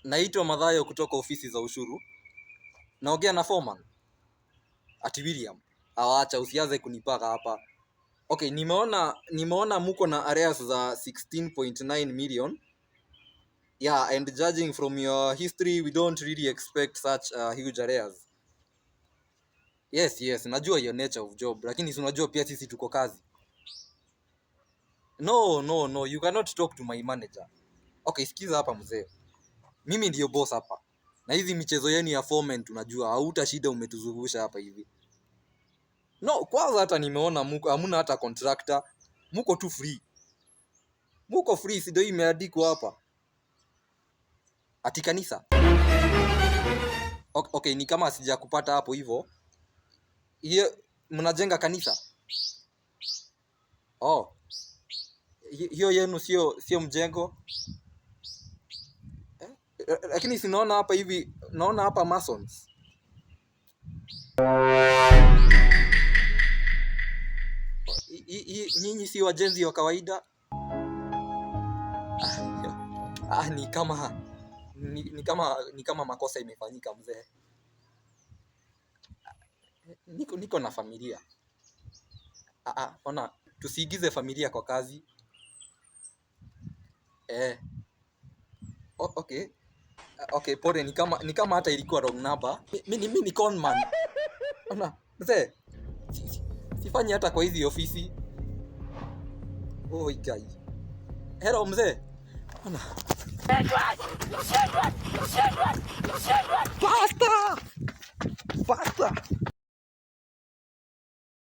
Naitwa Mathayo kutoka ofisi za ushuru. Naongea na foreman. Ati William. Awacha usianze kunipaka hapa. Okay, nimeona muko na arrears za 16.9 million. Yeah, and judging from your history we don't really expect such huge arrears. Yes, yes, najua your nature of job, lakini si unajua pia sisi tuko kazi. No, no, no, you cannot talk to my manager. Okay, sikiza hapa mzee. Mimi ndiyo boss hapa. Na hizi michezo yenu ya foreman tunajua, hauta shida umetuzungusha hapa hivi. No, kwanza hata nimeona muko hamuna hata contractor. Muko tu free. Muko free, si ndio imeandikwa hapa. Ati kanisa. Okay, ni kama sijakupata hapo hivyo. Hiyo mnajenga kanisa? Oh. Hiyo yenu sio mjengo. Eh, lakini si naona hapa hivi, naona hapa masons. Nyinyi si wajenzi wa kawaida. Ah, ni kama makosa imefanyika mzee. Niko na familia. Ah, ah, ona tusiigize familia kwa kazi. Eh. Okay. Okay, pole, ni kama hata ilikuwa wrong number. Mi ni conman. Ona, mzee. Sifanyi hata kwa hizi ofisi. Oh, guy. Hello mzee. Ona. Faster! Faster!